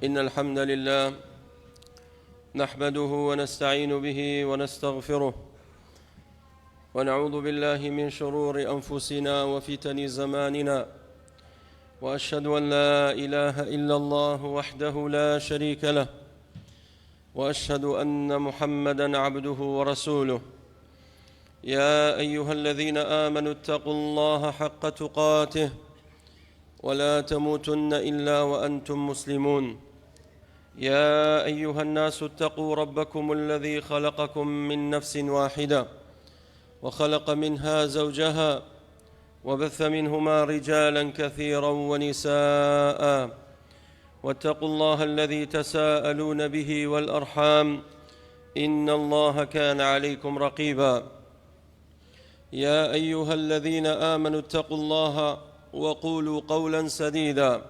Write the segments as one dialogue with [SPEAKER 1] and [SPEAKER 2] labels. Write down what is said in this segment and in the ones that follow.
[SPEAKER 1] إن الحمد لله نحمده ونستعين به ونستغفره ونعوذ بالله من شرور أنفسنا وفتن زماننا وأشهد أن لا إله إلا الله وحده لا شريك له واشهد ان محمدا عبده ورسوله يا ايها الذين امنوا اتقوا الله حق تقاته ولا تموتن الا وانتم مسلمون يا ايها الناس اتقوا ربكم الذي خلقكم من نفس واحده وخلق منها زوجها وبث منهما رجالا كثيرا ونساء واتقوا الله الذي تساءلون به والارحام ان الله كان عليكم رقيبا يا ايها الذين امنوا اتقوا الله وقولوا قولا سديدا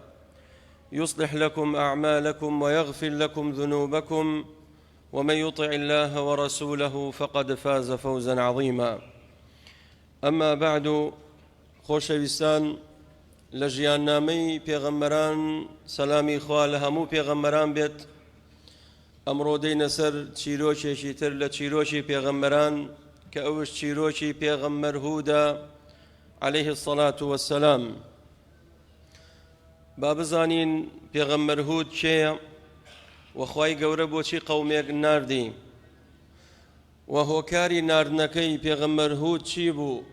[SPEAKER 1] يصلح لكم اعمالكم ويغفر لكم ذنوبكم ومن يطع الله ورسوله فقد فاز فوزا عظيما اما بعد خۆشەویستان لە ژیاننامەی پێغەمبەران سەلامی خوا لە هەموو پێغەمبەران بێت ئەمڕۆ دێینە سەر چیرۆکێکی تر لە چیرۆکی پێغەمبەران کە ئەوش چیرۆکی پێغەمبەر هودە عليه الصلاة والسلام با بزانین پێغەمبەر هود کێیە و خوای گەورە بۆچی قەومێک ناردی وە هۆکاری ناردنەکەی پێغەمبەر هود چی بوو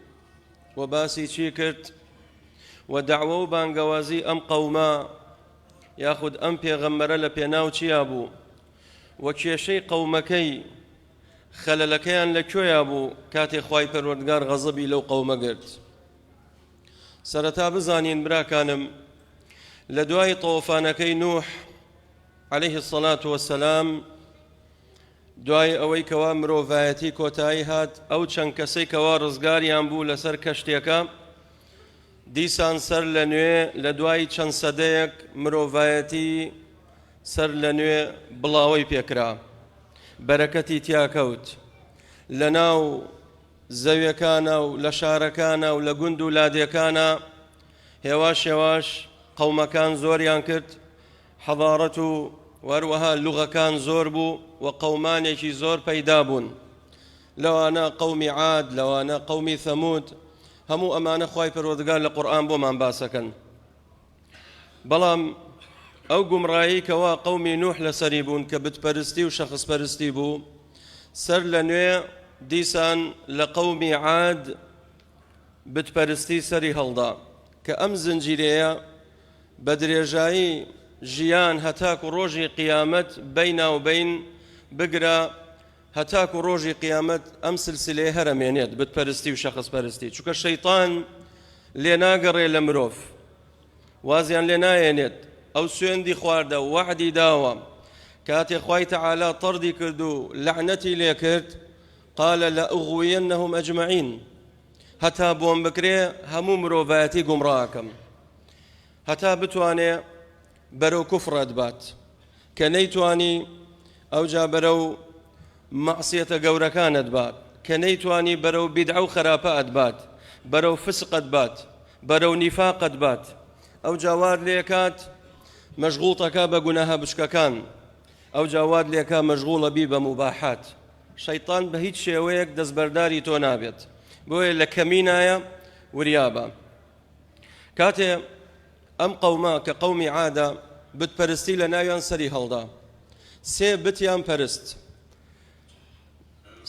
[SPEAKER 1] و باسی چی کرد و دەعوە و بانگەوازی ئەم قەومە یاخود ئەم پێغەمبەرە لە پێناو چیا بوو و کێشەی قەومەکەی خەلەلەکەیان لە کوێیا بوو کاتێ خوای پەروەردگار غەزەبی لەو قەومە گرت سەرەتا بزانین براکانم لە دوای تۆفانەکەی نوح عليه الصلاة والسلام دوای ئەوەی کەوا مرۆڤایەتی کۆتایی هات، ئەو چەند کەسەی کەوا ڕزگاریان بوو لەسەر کەشتیەکە، دیسان سەر لە نوێ لە دوای چەند سەدەیەک مرۆڤایەتی سەر لە نوێ بڵاوەی پێکرا، بەرەکەتی تیا کەوت لە ناو زەویەکانا و لە شارەکانا و لە گوند و لادێکانا، هێواش هێواش قەومەکان زۆریان کرد، حەضارەت و هەروەها لوغەکان زۆر بوو و قەومانێکی زۆر پەیدا بوون لەوانە قەومی عاد لەوانە قەومی ثەمود هەموو ئەمانە خوای پەروەردگار لە قورئان بۆمان باسەکەن بەڵام ئەو گومڕایی کەوا قەومی نوح لەسەری بوون کە بتپەرستی و شەخصپەرستی بوو سەر لە نوێ دیسان لە قەومی عاد بتپەرستی سەری هەڵدا کە ئەم زنجیرەیە بە درێژایی ژیان هەتاکو ڕۆژی قیامەت بەیناوبەین بگرە هەتاکو ڕۆژی قیامەت ئەم سلسلەیە هەر ئەمێنێت بتپەرستی و شەخس پەرستی چونکە شەیتان لێ ناگەڕێ لە مرۆڤ وازیان لێ نایەنێت ئەو سوێندی خواردە وەعدی داوە کاتێ خوای تەعالا تەڕدی کرد و لەعنەتی لێ کرد قال لأغوینهم أجمعین هەتا بۆم بکرێ هەموو مرۆڤایەتی گومڕاکەم هەتا بتوانێ بەرەو کوفر ئەتبات کە نەیتوانی ئەوجا بەرەو مەعسیەتە گەورەکان ئەتبات کە نەیتوانی بەرەو بیدعە و خراپە ئەتبات بەرەو فسق ئەتبات بەرەو نیفاق ئەتبات ئەوجا وات لێکات مەشغوڵتەکە بە گوناهە بچکەکان ئەوجا وات لێکا مەشغوڵە بی بە موباحات شەیتان بە هیچ شێوەیەک دەستبەرداری تۆ نابێت بۆیە لە کەمینایە وریابە کاتێ ئەم قەومە کە قەومی عادە بتپەرستی لە ناویان سەری هەڵدا سێ بتیان پەرست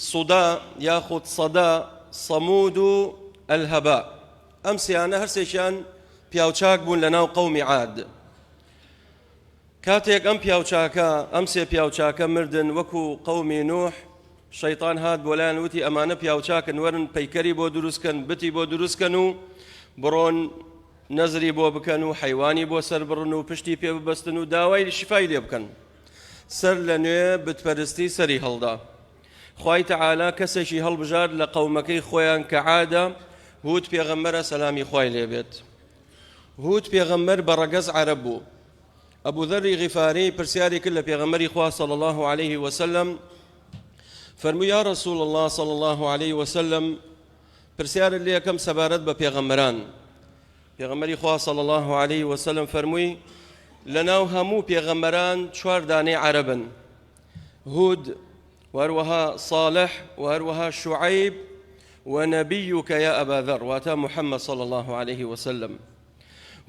[SPEAKER 1] سودا یاخود سەدا سەمود و ئەلهەبا ئەم سیانە هەرسێکیان پیاوچاک بوون لە ناو قەومی عاد کاتێک ئەم پیاوچاکە ئەم سێ پیاوچاکە مردن وەکو قەومی نوح شەیتان هات بۆ لایان وتی ئەمانە پیاوچاکن وەرن پەیکەری بۆ دروستکەن بتی بۆ دروستکەن و بڕۆن نەزری بۆ بکەن و حەیوانی بۆ سەربڕن و پشتی پێ ببەستن و داوای شفای لێ بکەن سەر لە نوێ بتپەرستی سەری هەڵدا خوای تەعالا کەسێکی هەڵبژارد لە قەومەکەی خۆیان کە عادە هود پێغەمبەرە سەلامی خوای لێبێت هود پێغەمبەر بە ڕەگەز عەرەب بوو ئەبو ذەری غیفاری پرسیاری کرد لە پێغەمبەری خوا صلی الله علیه وسلم فەرموو یا رسول الله صلی الله علیه وسلم پرسیارت لێ یەکەم سەبارەت بە پێغەمبەران پێغەمبەری خوا صلی الله علیه وسلم فەرمووی لەناو هەموو پێغەمبەران چوار دانەی عەرەبن، هود و هەروەها صالح و هەروەها شعیب و نبیک یا ئەبا ذەر، واتە محمد صلی اللە علیه وسلم.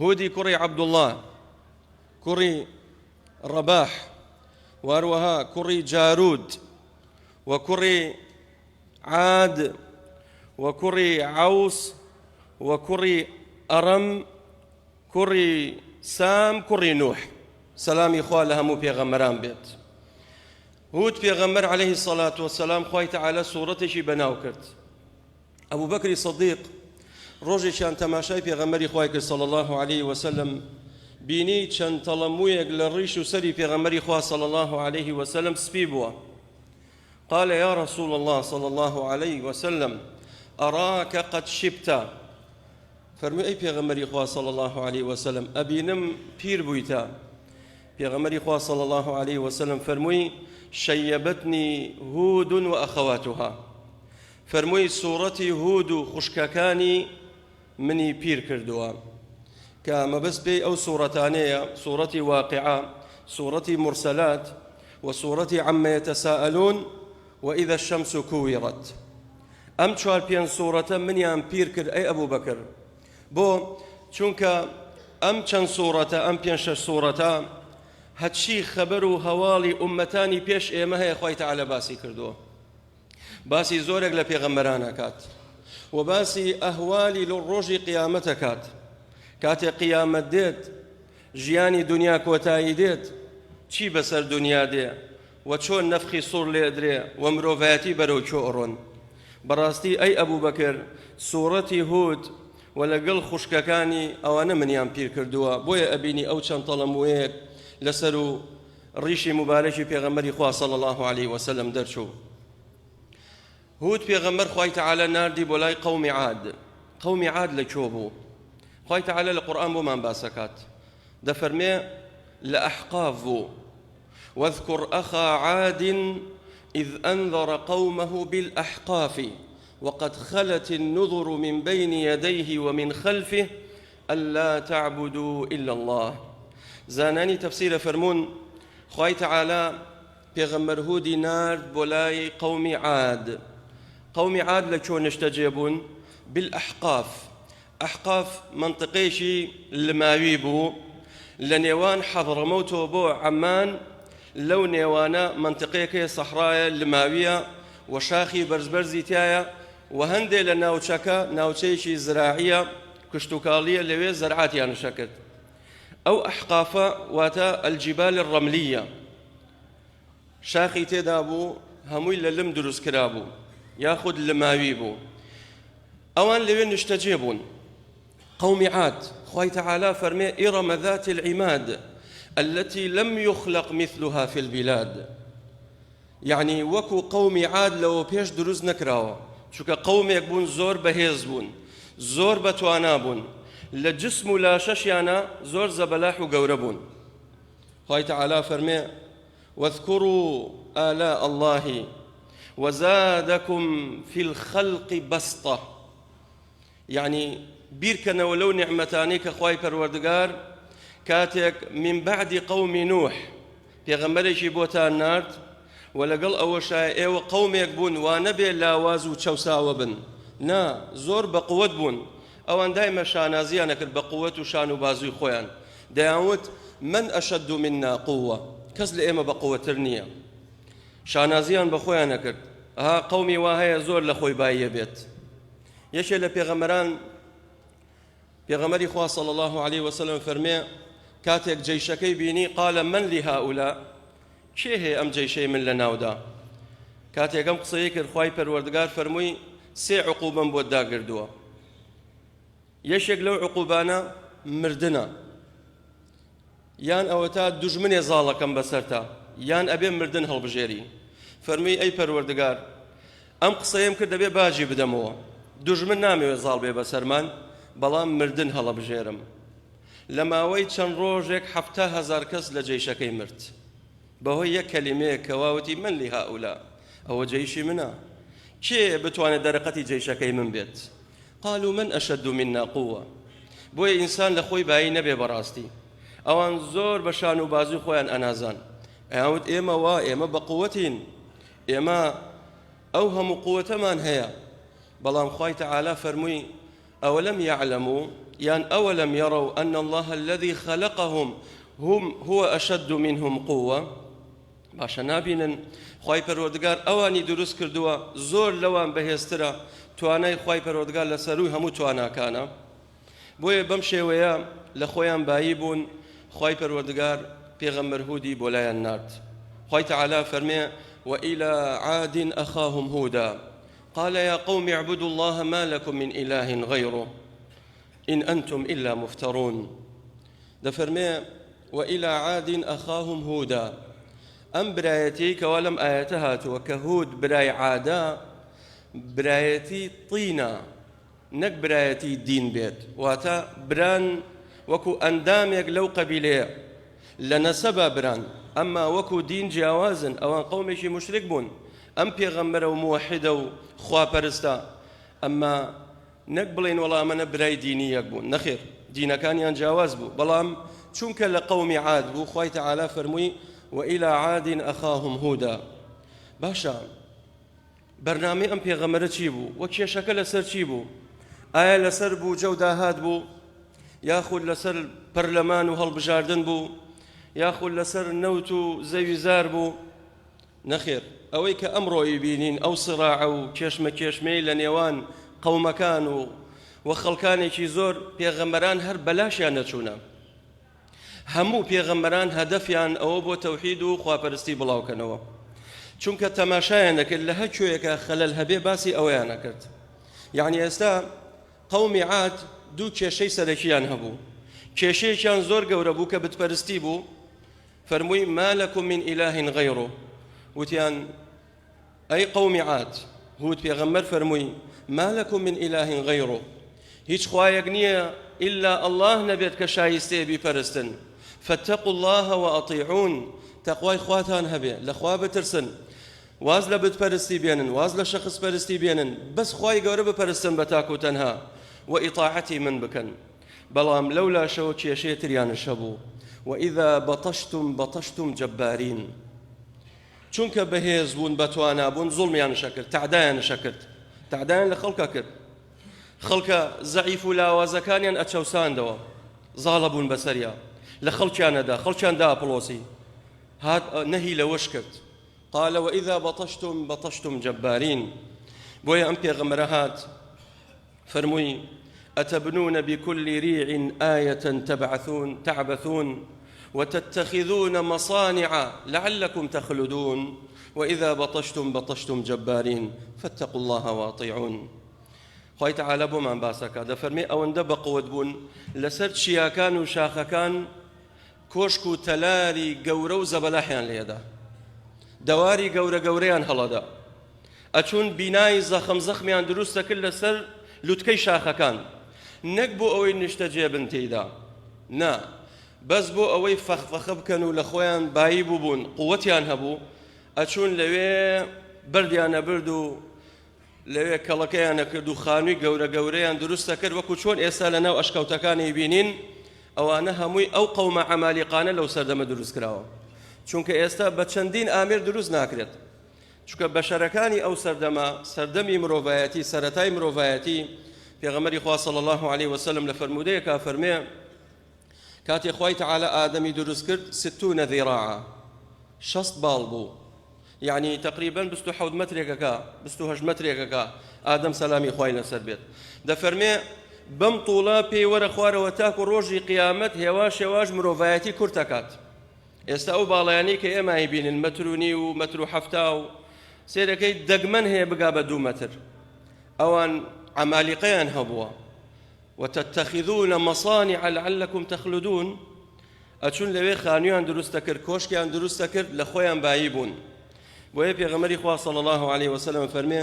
[SPEAKER 1] هودی کوڕی عەبدوڵڵا کوڕی ڕەباح و هەروەها کوڕی جارود و کوڕی عاد و کوڕی عەوس و کوڕی ئەڕەم کوڕی سام کوڕی نوح، سەلامی خوا لە هەموو پێغەمبەران بێت. هود پێغەمبەر عەلەیهی سەلات وەسەلام خوای تەعالا سوڕەتێکی بەناو کرد. ئەبوبەکری سدیق ڕۆژێکیان تەماشای پێغەمبەری خوای کرد صلی الله علیه وسلم، بینی چەند تەڵە موویەک لە ڕیش و سەری پێغەمبەری خوا صلی الله علیه وسلم سپی بووە. قال یا رسول الله صلی الله علیه وسلم اراک قد شبت، فەرمووی ئەی پێغەمبەری خوا صلی اللە علیە وسلم ئەبینم پیر بوویتە. پێغەمبەری خوا صلی اللە علیە وسلم فەرمووی شیبتنی هود و اخواتها، فەرمووی سوڕەتی هود و خوشکەکانی منی پیر کردووە، کە مەبەست پێی ئەو سوڕەتانەیە سوڕەتی واقعە، سوڕەتی مرسلات و سوڕەتی عما یتساءلون و اذا الشمس كورت. ئەم چوار پێنج سوڕەتە منیان پیر کرد ئەی ئەبوبەکر. بۆ؟ چونکە ئەم چەند سوڕەتە، ئەم پێنج شەش سوڕەتە هەرچی خەبەر و هەواڵی ئوممەتانی پێش ئێمە هەیە خوای تەعالا باسی کردووە. باسی زۆرێک لە پێغەمبەران ئەکات و باسی ئەهوالی لە ڕۆژی قیامەت ئەکات. کاتێ قیامەت دێت، ژیانی دنیا کۆتایی دێت، چی بەسەر دنیا دێ و چۆن نەفخی سوڕ لێئەدرێ و مرۆڤایەتی بەرەو کوێ ئەڕۆن. بەڕاستی ئەی ئەبوبەکر سوڕەتی هود و لەگەڵ خوشکەکانی ئەوانە منیان پیر کردووە، بۆیە ئەبینی ئەو چەند تەڵە مووەیەک لەسەر و ڕیشی موبارەکی پێغەمبەری خوا صلی اللە علیه وسلم دەرچوو. هود پێغەمبەر خوای تەعالا ناردی بۆ لای قەومی عاد. قەومی عاد لە کوێ بوو؟ خوای تەعالا لە قورئان بۆمان باسەکات دەفەرمێ لە ئەحقاف بوو. واذكر أخا عاد إذ أنذر قومه بالأحقاف وقد خلت النذر من بين يديه ومن خلفه ألا تعبدوا إلا الله. زانانی تفسیر فەرموون خوای تەعالا پێغەمبەر هودی نارد بۆ لای قەومی عاد. قەومی عاد لە کوێ نیشتەجێ بوون؟ بالأحقاف. ئەحقاف مەنتقەیەکی لماوی بوو لە نێوان حەضرەمەوتەوە بۆ عەمان، لەو نێوانە مەنتقەیەک هەیە سەحرایە لماویە و شاخی بەرزبەرزی تیایە و هەندێ لە ناوچەکە ناوچەیەکی زراعیە کشتوکاڵیە لەوێ زەرعاتیان شەکرد. ئەو ئەحقافە واتە الجبال الرملیە شاخی تێدا بوو هەمووی لە لم دروست کرابوو یاخود لماوی بوو. ئەوان لەوێ نیشتەجێ بوون. قومی عاد خوای تەعالا فەرمێ إرم ذات العماد التي لم يخلق مثلها في البلاد، یعنی وەکو قەومی عاد لەوە پێش دروست نەکراوە، چونکە قەومێک بوون زۆر بەهێز بوون، زۆر بەتوانا بوون، لە جسم و لاشەشیانە زۆر زەبەلاح و گەورە بوون. خوای تەعالا فەرمێ واذكروا آلاء الله وزادكم في الخلق بسطة، یعنی بیرکەنەوە لەو نیعمەتانەی کە خوای پەروەردگار کاتێک من بعد قوم نوح پێغەمبەرێکی بۆتان نارد و لەگەڵ ئەوەشا ئێوە قەومێک بوون وا نەبێ لاواز و چەوساوە بن، نا زۆر بە قوت بوون. ئەوان دایمە شانازیان ئەکرد بە قوت و شان و بازووی خۆیان، دەیانوت من اشد منا قوە، کەس لە ئێمە بە قوتتر نییە. شانازیان بە خۆیان ئەکرد. ئەها قەومی وا هەیە زۆر لە خۆی باییە بێت. یەکێ لە پێغەمبەران پێغەمبەری خوا صلی الله علیه وسلم فەرمێ کاتێک جەیشەکەی بینی قال من لهؤلاء، کێ هەیە ئەم جەیشەی من لە ناودا؟ کاتێک ئەم قسەی کرد خوای پەروەردگار فەرمووی سێ عقوبەم بۆت داگردووە. یەکێک لەو عقوبانە مردنە، یان ئەوەتا دوژمنێ زاڵەکەم بەسەرتا، یان ئەبێ مردن هەڵبژێری. فەرمووی ئەی پەروەردگار ئەم قسەیەم کرد دەبێ باجی بدەمەوە، دوژمن نامەوێ زاڵ بێ بەسەرمان، بەڵام مردن هەڵەبژێرم. لە ماوەی چەند ڕۆژێک 70,000 کەس لە جەیشەکەی مرد بەهۆی یەک کەلیمەیەک کەوا وتی من لهؤلاء، ئەوە جەیشی منە، کێ بتوانێت دەرەقەتی جەیشەکەی من بێت؟ قالوا من اشد منا قوە. بۆیە ئینسان لە خۆی بایی نەبێ بەڕاستی. ئەوان زۆر بە شان و بازوی خۆیان ئەنازان، ئەیانوت ئێمە وا، ئێمە بە قوەتین، ئێمە ئەو هەموو قوەتەمان هەیە. بەڵام خوای تەعالا فەرمووی ئەولم یعلموا یان ئەولم یروا ان اللە الذی خلقهم هم هو اشد منهم قوە. باشە نابینن خوای پەروەردگار ئەوانی دروست کردووە زۆر لەوان بەهێزترە، توانای خوای پەروەردگار لە سەرووی هەموو تواناکانە. بۆیە بەم شێوەیە لە خۆیان بایی بوون، خوای پەروەردگار پێغەمبەر هودی بۆ لایان نارد. خوای تەعالا فەرمێ، وإلی عاد أخاهم هودا قال یا قوم اعبدوا الله ما لكم من إله غیره إن أنتم إلا مفترون. دەفەرمێ، وإلی عاد أخاهم هودا. ئەم برایەتیەی کەوا لەم ئایەتە هاتووە کە هود برای عادە، برایەتی طینە نەک برایەتی دین بێت، واتە بران وەکو ئەندامێک لەو قەبیلەیە لە نەسەبا بران، ئەمما وەکو دین جیاوازن، ئەوان قەومێکی موشریک بوون، ئەم پێغەمبەرە و موەحیدە و خواپەرستە، ئەمما نەک بڵێین وەڵا ئەمەنە برای دینی یەک بوون، نەخێر دینەکانیان جیاواز بوو، بەڵام چونکە لە قەومی عاد بوو خوای تەعالا فەرمووی وإلی عاد أخاهم هودا. باشە بەرنامەی ئەم پێغەمبەرە چی بوو و کێشەکە لەسەر چی بوو؟ ئایا لەسەر بوجە و داهات بوو یاخود لەسەر پەرلەمان و هەڵبژاردن بوو یاخود لەسەر نەوت و زەوی زار بوو؟ نەخێر، ئەوەی کە ئەمڕۆ بینین ئەو سڕاعە و کێشمە کێشمەی لە نێوان قەومەکان و و خەڵکانێکی زۆر، پێغەمبەران هەر بەلاشیان نەچوونە. هەموو پێغەمبەران هەدەفیان ئەوە بۆ تەوحید و خواپەرستی بڵاوکەنەوە، چونکە تەماشایان دەکرد لە هەر کوێیەکە خەلەل هەبێ باسی ئەوەیان ئەکرد. یعنی ئێستا قەومی عاد دوو کێشەی سەرەکیان هەبوو، کێشەیەکیان زۆر گەورە بوو کە بتپەرستی بوو، فەرمووی ما لكم من إله غيره، وتیان ئەی قەومی عاد، هود پێغەمبەر فەرمووی، ما لکم من اله غیره، هیچ خوایەک نییە ئیلا اللە نەبێت کە شایستەیە بیپەرستن، فاتقوا اللە واطیعون، تەقوای خواتان هەبێ، لە خوا بترسن، واز لە بتپەرستی بێنن، واز لە شەخس پەرستی بێنن، بەس خوای گەورە بپەرستن بە تاک و تەنها و ئیتاعەتی من بکەن. بەڵام لەولاشەوە کێشەیە تریانش هەبوو، وإذا بطشتم بطشتم جبارین، چونکە بەهێز بوون بەتوانا بوون زوڵمیانش ئەکرد تەعدایانش ئەکرد تەعدایان لە خەڵک ئەکرد خەڵکە زەعیف و لاوازەکانیان ئەچەوساندەوە زاڵە بوون بەسەریا لە خەڵکیان ئەدا خەڵکیان داپڵۆسی هات نەهی لەوەش کرد قال وإذا بطشتم بطشتم جبارین بۆیە ئەم پێغەمبەرە هات فەرمووی، ئەتبنون بکل ریع آیە تبعثون تعبثون وتتخذون مصانع لعلکم تخلدون وإذا بطشتم بطشتم جبارین فاتقوا الله وأطیعون. خوای تەعالا بۆمان باس ئەکات دەفەرمێ ئەوەندە بەقوەت بوون لەسەر چیاکان و شاخەکان کۆشک و تەلاری گەورە و زەبەلاحیان لێدا، دەواری گەورە گەورەیان هەڵەدا، ئەچوون بینای زەخم زەخمیان دروست دەکرد لەسەر لوتکەی شاخەکان، نەک بۆ ئەوەی نیشتەجێ بن تێیدا، نا، بەس بۆ ئەوەی فەخفەخە بکەن و لە خۆیان بایی بووبوون، قووەتیان هەبوو، ئەچوون لەوێ بەردیان ئەبرد و لەوێ کەڵەکەیان ئەکرد و خانووی گەورە گەورەیان دروست ئەکرد، وەکو چۆن ئێستا لەناو ئەشکەوتەکان ئەیبینین، ئەوانە هەمووی ئەو قەومە عەمالیقانە لەو سەردەمە دروست کراوە، چونکە ئێستا بە چەندین ئامێر دروست ناکرێت، چونکە بەشەرەکانی ئەو سەردەمە، سەردەمی مرۆڤایەتی، سەرەتای مرۆڤایەتی، پێغەمبەری خوا صلی اللە علیه وسلم لە فەرموودەیەکا فەرمێ، کاتێ خوای تەعالا ئادەمی دروست کرد ستون ذراعا 60 باڵ بوو یعنی تقریبا 27 مەترێکەکە 28 مەترێکەکە ئادەم سەلامی خوای لەسەر بێت دەفەرمێ بەم طوڵە پێی وەرە خوارەوە تاکو ڕۆژی قیامەت هێواش هێواش مرۆڤایەتی کورتەکات ئێستا ئەو باڵایانەی کە ئێمە ئەیبینن مەتر و نیو و مەتر و حەفتا و سێرەکەی دەگمەن هەیە بگا بە دوو مەتر ئەوان عەمالیقەیان هەبووە وتتخذون مصانع لعلکم تخلدون ئەچوون لەوێ خانوویان دروست دەکرد کۆشکیان دروست دەکرد لە خۆیان بایی بوون بۆیە پێغەمبەری خوا صلی الله علیه وسلم فەرمێ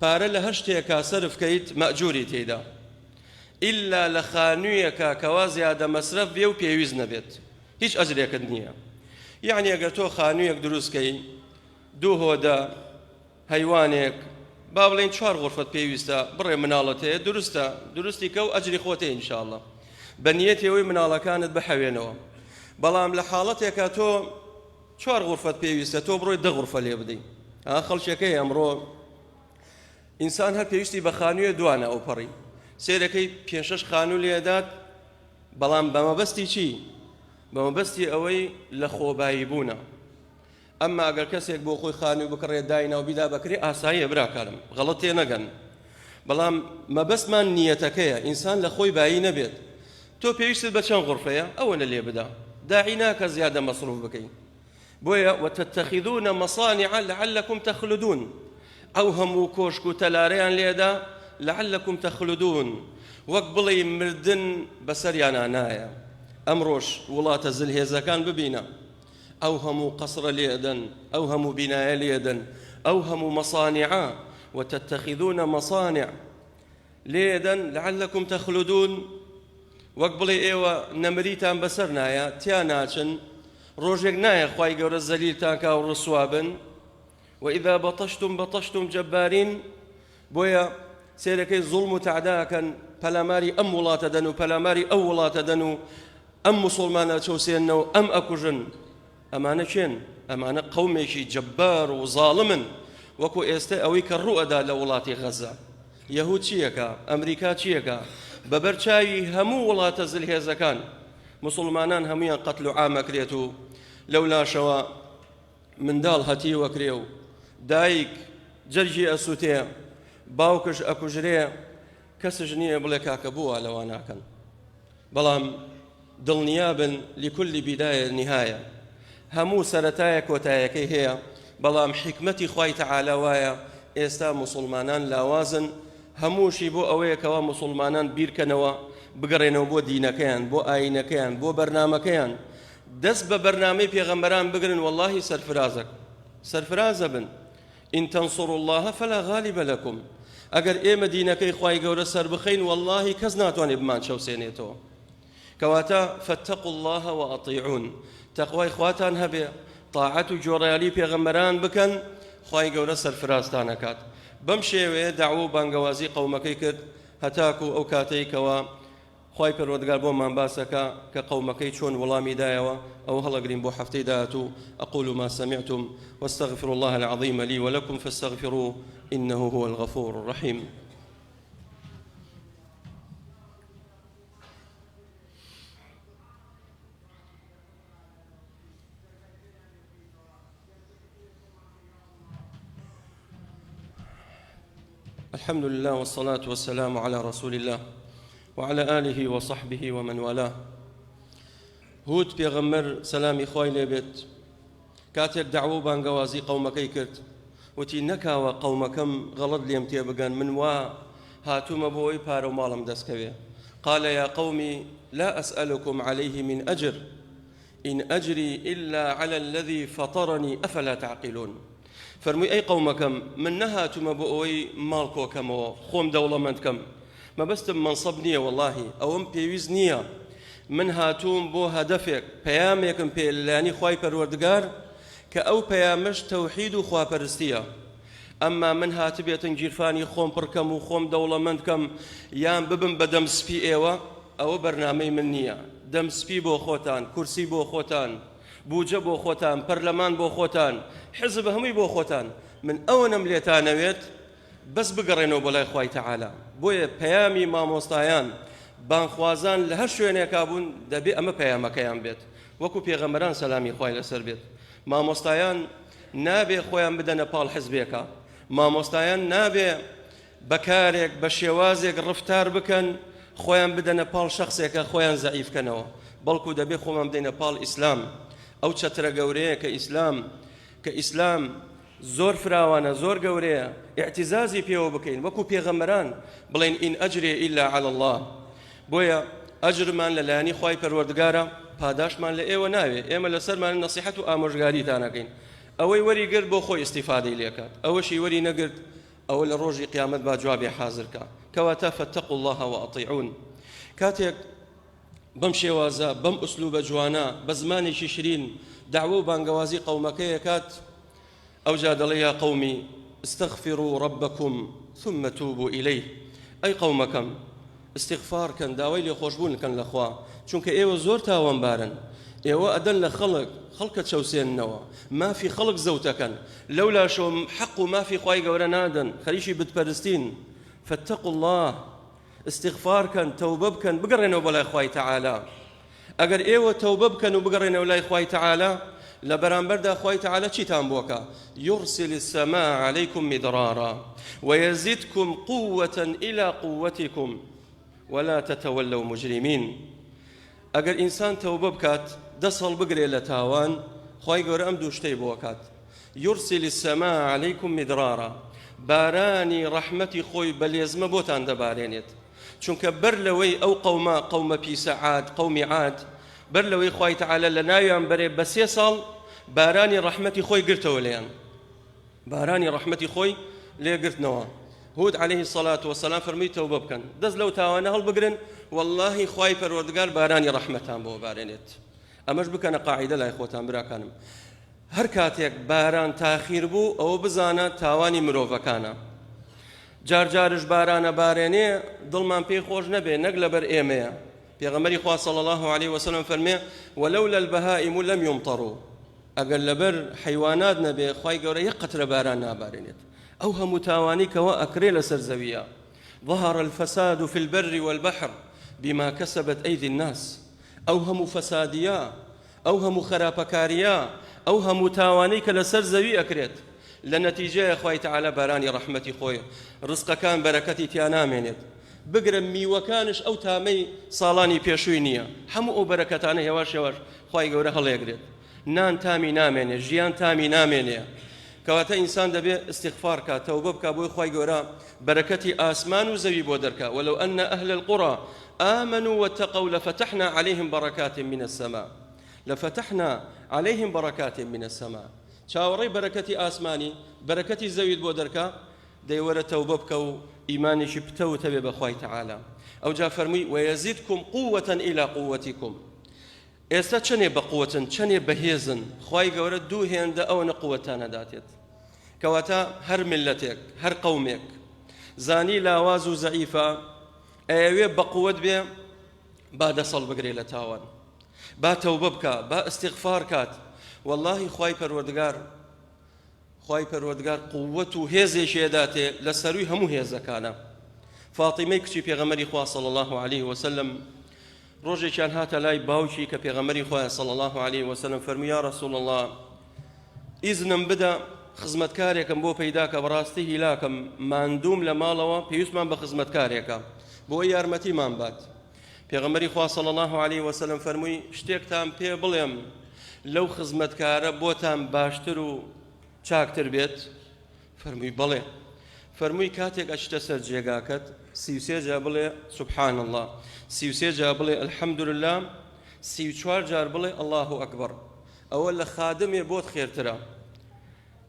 [SPEAKER 1] پارە لە هەر شتێکا سەرف کەیت مەئجوری تێیدا ئیلا لە خانوویەکە کەوا زیادە مەسرەف بێ و پێویست نەبێت هیچ ئەجرێکت نییە یعنی ئەگەر تۆ خانوویەک دروست کەی دوو هۆدە هەیوانێک با بڵێین چوار غورفەت پێویستە بڕێ مناڵت هەیە دروستە دروستی کە و ئەجری خۆتێ ان شاء اللە بە نیەتی ئەوەی مناڵەکانت بحەوێنەوە. بەڵام لە حاڵەتێکا تۆ چوار غورفەت پێویستە تۆ بڕۆی دە غورفە لێ بدەی ئا خەڵکێکەی ئەمڕۆ ئینسان هەر پێویستی بە خانوویە دوانە ئەو پەڕی سێرەکەی پێ شەش خانوو لێدات بەڵام بە مەبەستی چی بە مەبەستی ئەوەی لە خۆبایی بوونە ئەمما ئەگەر کەسێک بۆ خۆی خانوو بکڕێ داینا و بیدا بەکرێ ئاساییە براکانم غەڵەت تێ نەگەن بەڵام مەبەستمان نیەتەکەیە ئینسان لە خۆی بایی نەبێت تۆ پێویستت بە چەند غورفەیە ئەوەنە لێ بدە داعی ناکە زیادە مەسروف بکەی بۆیە وتتخذون مصانع لعلكم تخلدون ئەو هەموو کۆشک و تەلارەیان لێدا لعلكم تخلدون وەک بڵێ مردن بەسەریانا نایە ئەمڕۆش وڵاتە زلهێزەکان ببینە ئەو هەموو قەسرە لێدەن، ئەو هەموو بینایە لێدەن، ئەو هەموو مەسانعە، وتتخذون مصانع، لێدەن، لعلکم تخلدون، وەک بڵێ ئێوە نەمریتان بەسەر نایە، تیا ناچن، ڕۆژێک نایە خوای گەورە زەلیلتان کا و ڕسوا بن، وإذا بطشتم بطشتم جبارین، بۆیە سەیرەکەی زوڵم و تەعدا ئەکەن، پەلاماری ئەم وڵاتە دەن و پەلاماری ئەو وڵاتە دەن و ئەم موسوڵمانە ئەچەوسێننەوە ئەم ئەکوژن، ئەمانە کێن؟ ئەمانە قەومێکی جەبار و زاڵمن، وەکو ئێستە ئەوەی کە ڕوو ئەدا لە وڵاتی غەزە، یەهود چی ئەکا؟ ئەمریکا چی ئەکا؟ بەبەر چاوی هەموو وڵاتە زلهێزەکان موسوڵمانان هەموویان قەتل و عام ئەکرێت و لەولاشەوە منداڵ هەتیو ئەکرێ و دایک جەرگی ئەسوتێ باوکش ئەکوژرێ کەسش نییە بڵێ کاکە بۆ وا لەوا ناکەن بەڵام دڵنیابن لكل بداية نهاية هەموو سەرەتایە کۆتایەکەی هەیە بەڵام حیکمەتی خوای تەعالا وایە ئێستا موسڵمانان لاوازن هەمووشی بۆ ئەوەیە کەوا موسڵمانان بیرکەنەوە بگەڕێنەوە بۆ دینەکەیان بۆ ئاینەکەیان بۆ بەرنامەکەیان دەست بە بەرنامەی پێغەمبەران بگرن واللهی سەرفرازەک سەرفرازە بن ان تنصروا اللە فلا غالب لکم ئەگەر ئێمە دینەکەی خوای گەورە سەربخەین واللهی کەس ناتوانێت بمان چەوسێنێتەوە کەواتە فاتقوا اللە وأطیعون تەقوای خواتان هەبێ طاعەت و گۆڕیالی پێغەمبەران بکەن خوای گەورە سەرفرازتان ئەکات بەم شێوەیە دەعوە و بانگەوازی قەومەکەی کرد هەتاکو ئەو کاتەی کەوا خوای پەروەردگار بۆمان باس ئەکا کە قەومەکەی چۆن وەڵامی دایەوە، ئەوە هەڵەگرین بۆ هەفتەی داهاتوو، اقول ما سمعتم واستغفر الله العظیم لی ولکم فاستغفروه انه هو الغفور الرحیم. الحمد لله والصلاة والسلام على رسول الله وعلى آله وصحبه ومن والاه. هود پێغەمبەر سەلامی خوای لێ بێت کاتێک دەعوە و بانگەوازی قەومەکەی کرد وتی نەکاوە قەومەکەم غەڵەت لێم تێبگەن من وا هاتوومە بۆ ئەوەی پارە و ماڵم دەستکەوێ قال يا قومي لا أسألكم عليه من أجر إن أجري إلا على الذي فطرني أفلا تعقلون فەرمووی ئەی قەومەکەم من نەهاتوومە بۆ ئەوەی ماڵ کۆکەمەوە خۆم دەوڵەمەند کەم مەبەستم مەنسەب نییە وەڵاهی ئەوەم پێویست نییە من هاتووم بۆ هەدەفێک پەیامێکم پێ لەلایەنی خوای پەروەردگار کە ئەو پەیامەش تەوحید و خواپەرستیە ئەمما من هاتبێتن گیرفانی خۆم پڕکەم و خۆم دەوڵەمەند کەم یان ببم بە دەم سپی ئێوە ئەوە بەرنامەی من نییە دەم سپی بۆ خۆتان کورسی بۆ خۆتان بوجە بۆ خۆتان، پەرلەمان بۆ خۆتان، حزب هەمووی بۆ خۆتان، من ئەوەنەم لێتانەوێت بەس بگەڕێنەوە بۆ لای خوای تەعالا، بۆیە پەیامی مامۆستایان، بانگخوازان لە هەر شوێنێکا بوون دەبێ ئەمە پەیامەکەیان بێت، وەکو پێغەمبەران سەلامی خوای لەسەر بێت، مامۆستایان نابێ خۆیان بدەنە پاڵ حزبێکا، مامۆستایان نابێ بە کارێک بە شێوازێک ڕفتار بکەن خۆیان بدەنە پاڵ شەخسێکە خۆیان زەعیف کەنەوە بەڵکو دەبێ خۆمان بدەینە پاڵ ئیسلام ئەو چەترە گەورەیە کە ئیسلام کە ئیسلام زۆر فراوانە زۆر گەورەیە ئیعتیزازی پێوە بکەین وەکو پێغەمبەران بڵێن إن أجري إلا على الله بۆیە ئەجرمان لە لایەنی خوای پەروەردگارە پاداشمان لە ئێوە ناوێ ئێمە لەسەرمان نەسیحەت و ئامۆژگاریتان ئەکەین ئەوەی وەری گرت بۆ خۆی ئیستیفادەی لێکات ئەوەشی وەری نەگرت ئەوە لە ڕۆژی قیامەت با جوابێ حازر کا کەواتە فاتقوا اللە وأطیعون کاتێک بەم شێوازە بەم ئوسلوبە جوانە بە زمانێکی شرین دەعوە و بانگەوازی قەومەکەی ئەکات ئەوجا دەڵێ یا قومی استغفروا ربکم ثم توبوا الیه ئەی قەومەکەم استغفار کەن داوای لێخۆشبوون کەن لە خوا چونکە ئێوە زۆر تاوانبارن. ئێوە ئەدەن لە خەڵک، خەڵکە چەوسێننەوە، مافی خەڵک زەوتەکەن، لەولاشەوە حەق و مافی خوای گەورە نادەن، خەریکی بتپەرستین، فاتقوا اللە، استغفار کەن، تەوبە بکەن، بگەڕێنەوە بۆ لای خوای تەعالا. ئەگەر ئێوە تەوبە بکەن و بگەڕێنەوە لای خوای تەعالا، لە بەرامبەردا خوای تەعالا چیتان بۆکا؟ یرسل السماء علیکم مدرارا ویزدکم قوة الی قوتکم ولا تتولوا مجرمین. ئەگەر ئینسان تەوبە بکات، دەست هەڵبگرێ لە تاوان، خوای گەورە ئەم دوو شتەی بۆ ئەکات، یرسل السماء علیکم مدرارا، بارانی ڕەحمەتی خۆی بە لێزمە بۆتان دەبارێنێت، چونکە بەر لەوەی ئەو قەومە، قەومە پیسە عاد، قەومی عاد، بەر لەوەی خوای تەعالا لەناویان بەرێ بە سێ ساڵ بارانی ڕەحمەتی خۆی گرتەوە لێیان. بارانی ڕەحمەتی خۆی لێ گرتنەوە. هود علیه الصلاة والسلام فەرمووی تەوبە بکەن، دەست لەو تاوانە هەڵبگرن، وەڵڵاهی خوای پەروەردگار بارانی ڕەحمەتان بۆ بارێنێت. ئەمەش بکەنە قاعیدە لای خۆتان براکانم. هەر کاتێک باران تاخیر بوو ئەوە بزانە تاوانی مرۆڤەکانە. جار جارش بارانە بارێنێ دڵمان پێی خۆش نەبێ نەک لەبەر ئێمەیە. پێغەمبەری خوا صلی الله علیه وسلم فەرمێ ولولا البهائم لم يمطروا ئەگەر لەبەر حەیوانات نەبێ خوای گەورە یەک قەترە باران نابارێنێت ئەو هەموو تاوانەی کەوا ئەکرێ لەسەر زەویە ظهر الفساد في البر والبحر بما كسبت أيدي الناس ئەو هەموو فەسادیە ئەو هەموو خراپەکاریە ئەو هەموو تاوانەی کە لەسەر زەوی ئەکرێت لە نەتیجەیە خوای تعالی بارانی ڕەحمەتی خۆی ڕزقەکان بەرەکەتی تیا نامێنێت بگرە میوەکانش ئەو تامەی ساڵانی پێشووی نییە هەموو ئەو بەرەکەتانە هێواش هێواش خوای گەورە هەڵێگرێت نان تامی نامێنێ ژیان تامی نامێنێ کەواتە ئینسان دەبێ استغفار کا تەوبە بکا بۆی خوای گەورە بەرەکەتی ئاسمان و زەوی بۆ دەرکا ولو أن أهل القرى آمنوا واتقوا لفتحنا عليهم بركات من السماء لفتحنا عليهم بركات من السماء چاوەڕێی بەرەکەتی ئاسمانی بەرەکەتی زەویت بۆ دەرکا دەی وەرە تەوبە بکە و ئیمانێکی پتەوت هەبێ بە خوای تەعالا ئەوجا فەرمووی ویزدکم قوة إلى قوتکم ئێستا چەنێ بەقوەتن چەنێ بەهێزن خوای گەورە دوو هێندە ئەوەنە قوەتتان ئەداتێت کەواتە هەر میللەتێک هەر قەومێک زانی لاواز و زەعیفە ئەیەوێ بەقوەت بێ با دەست هەڵبگرێ لە تاوان با تەوبە بکا با ئیستیغفار کات واللهی خوای پەروەردگار خوای پەروەردگار قووەت و هێزێکی ئەداتێ لە سەرووی هەموو هێزەکانە. فاتیمەی کچی پێغەمبەری خوا صلی اللە علیه وسلم ڕۆژێکیان هاتە لای باوکی کە پێغەمبەری خوایە صلی اللە علیه وسلم فەرمووی یا رسول اللە ئیزنم بدە خزمەتکارێکم بۆ پەیدا کە بەڕاستی هیلاکم ماندووم لە ماڵەوە پێویستمان بە خزمەتکارێکە بۆ یارمەتیمان بات پێغەمبەری خوا صلی اللە علیه وسلم فەرمووی شتێکتان پێ بڵێم لەو خزمەتکارە بۆتان باشتر و چاکتر بێت؟ فەرمووی بەڵێ. فەرمووی کاتێک ئەچیتە سەر جێگاکەت 33 جار بڵێ سبحان اللە، 33 جار بڵێ الحمدللە، 34 جار بڵێ الله اکبر. ئەوە لە خادمێ بۆت خێرترە.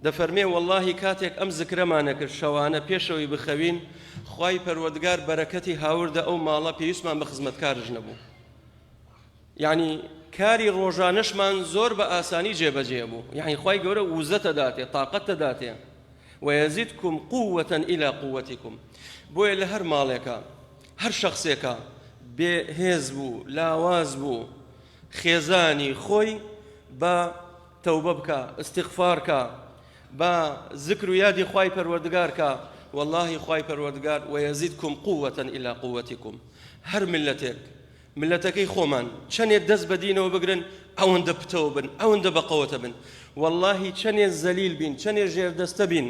[SPEAKER 1] دەفەرمێ وەڵاهی کاتێک ئەم زکرەمان ئەکرد شەوانە پێشەوەی بخەوین خوای پەروەردگار بەرەکەتی هاوردە ئەو ماڵە پێویستمان بە خزمەتکارش نەبوو یعنی کاری ڕۆژانەشمان زۆر بە ئاسانی جێبەجێ بوو یعنی خوای گەورە وزەتە داتێ تاقەتە داتێ ويزدكم قوة إلى قوتكم بۆیە لە هەر ماڵێکە هەر شخصێکە بێ هێز بوو لاواز بوو خێزانی خۆی بە تەوبە بکە استغفار کە با زکر و یادی خوای پەروەردگار کە واللهی خوای پەروەردگار ویزیدکم قوة الی قوتکم هەر ملەتێک ملەتەکەی خۆمان چەنێ دەست بە دینەوە بگرن ئەوەندە پتەوە بن ئەوەندە بەقەوەتە بن واللهی چەنێ زەلیل بین چەنێ ژێردەستە بین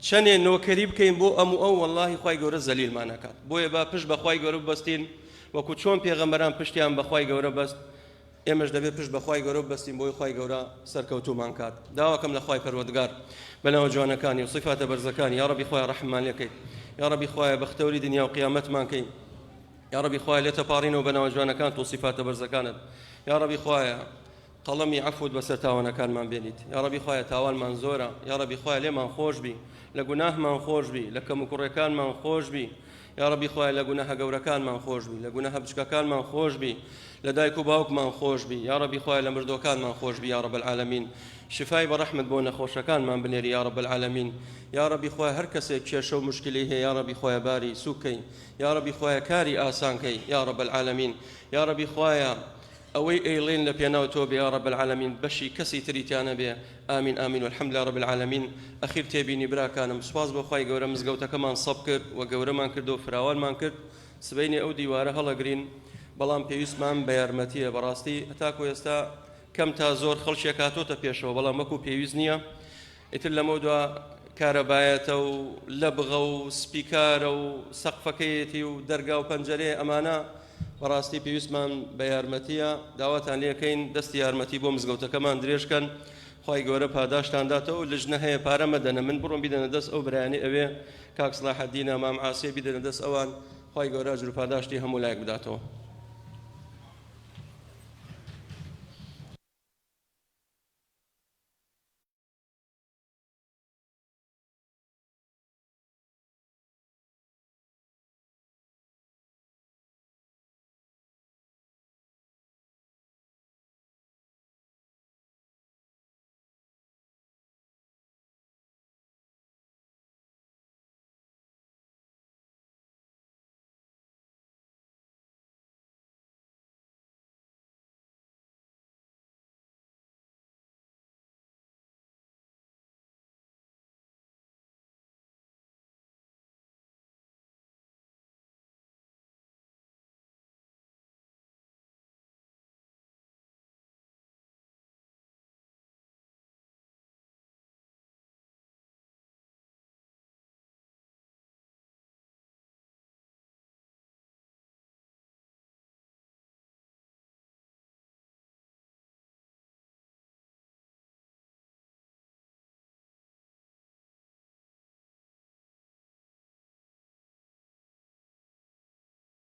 [SPEAKER 1] چەنێ نۆکەری بکەین بۆ ئەم و ئەو واللهی خوای گەورە زەلیلمان ئەکات بۆیە با پشت بە خوای گەورە ببەستین وەکو چۆن پێغەمبەران پشتیان بە خوای گەورە بەست ئێمەش دەبێت پشت بە خوای گەورە ببەستین بۆی خوای گەورە سەرکەوتوومان کات داواکەم لە خوای پەروەردگار بە ناوە جوانەکانی و صیفاتە بەرزەکانی یا ڕەبی خوایە ڕەحممان لێ کەی یا ڕەبی خوایە بەختەوری دنیا و قیامەتمان کەی یا ڕەبی خوایە لێتە پاڕینەوە بە ناوە جوانەکانت و صیفاتە بەرزەکانت یا ڕەبی خوایە قەڵەمی عەفوت بەسەر تاوانەکانمان بێنیت یا ڕەبی خوایە تاوانمان زۆرە یا ڕەبی خوایە لێمان خۆش بی لە گوناهمان خۆش بی لە کەموکوڕیەکانمان خۆش بی یاڕەبی خوایە لە گوناهە گەورەکانمان خۆش بی لە گوناهە بچکەکانمان خۆش بی لە دایک و باوکمان خۆش بی یاڕەبی خوایە لە مردۆکانمان خۆش بی یاڕەب العالمین شفای بە ڕەحمت بۆ نەخۆشەکانمان بنێری یاڕەب العالمین یاڕەبی خوایە هەر کەسێک کێشە و مشکلی هەیە یاڕەبی خوایە باری سوکەی یاڕەبی خوایە کاری ئاسان کەی یاڕەب العالمین یاڕەبی خوایە. ئەوەی ئەیڵێین لە پێناو تۆ بێ یا رب العالمین بەشی کەسی تری تیا نەبێ ئامین ئامین والحمد لله رب العالمین ئەخیر تێبینی براکانم سوپاس بۆ خوای گەورە مزگەوتەکەمان سەب کرد و گەورەمان کرد و فراوانمان کرد سبەینێ ئەو دیوارە هەڵەگرین بەڵام پێویستمان بە یارمەتیە بەڕاستی هەتاکو ئێستا کەم تا زۆر خەڵکێک هاتۆتە پێشەوە بەڵام وەکو پێویست نییە ئیتر لەمەودوا کارەبایەتە و لەبغە و سپیکارە و سەقفەکەیەتی و دەرگا و پەنجەرەیە ئەمانە بەڕاستی پێویستمان بە یارمەتیە داواتان لێکەین دەستی یارمەتی بۆ مزگەوتەکەمان درێژکەن خوای گەورە پاداشتان داتەوە لجنە هەیە پارە مەدەنە من بڕۆم بیدەنە دەست ئەو برایانی ئەوێ کاک سڵاحەدینە مام عاسیە بیدەنە دەست ئەوان خوای گەورە ئەجر و پاداشتی هەموو لایەک بداتەوە.